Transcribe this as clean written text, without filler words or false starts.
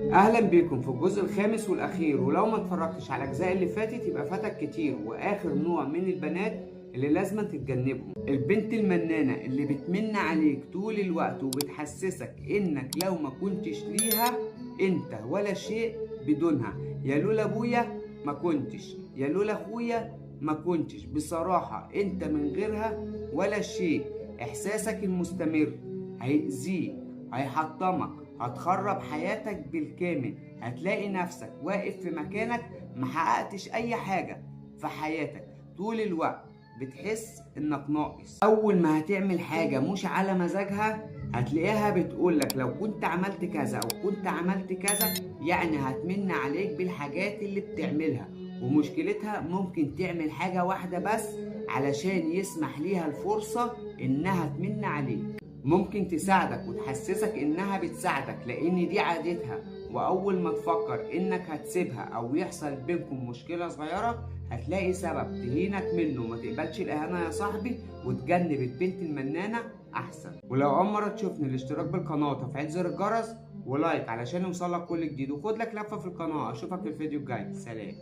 اهلا بيكم في الجزء الخامس والاخير، ولو ما اتفرجتش على الاجزاء اللي فاتت يبقى فاتك كتير. واخر نوع من البنات اللي لازم تتجنبهم، البنت المنانة اللي بتمن عليك طول الوقت وبتحسسك انك لو ما كنتش ليها انت ولا شيء بدونها. يا لولا ابويا ما كنتش، يا لولا اخويا ما كنتش، بصراحة انت من غيرها ولا شيء. احساسك المستمر هيأذيك، هيحطمك، هتخرب حياتك بالكامل. هتلاقي نفسك واقف في مكانك محققتش اي حاجة في حياتك، طول الوقت بتحس انك ناقص. اول ما هتعمل حاجة مش على مزاجها هتلاقيها بتقولك لو كنت عملت كذا او كنت عملت كذا، يعني هتمن عليك بالحاجات اللي بتعملها. ومشكلتها ممكن تعمل حاجة واحدة بس علشان يسمح ليها الفرصة انها تمن عليك. ممكن تساعدك وتحسسك انها بتساعدك لان دي عادتها، واول ما تفكر انك هتسيبها او يحصل بينكم مشكلة صغيرة هتلاقي سبب تهينك منه. ما تقبلش الاهانة يا صاحبي، وتجنب البنت المنانة احسن. ولو اول مرة تشوفني، الاشتراك بالقناة وتفعيل زر الجرس و like علشان يوصلك كل جديد، وخد لك لفة في القناة. اشوفك في الفيديو الجاي، سلام.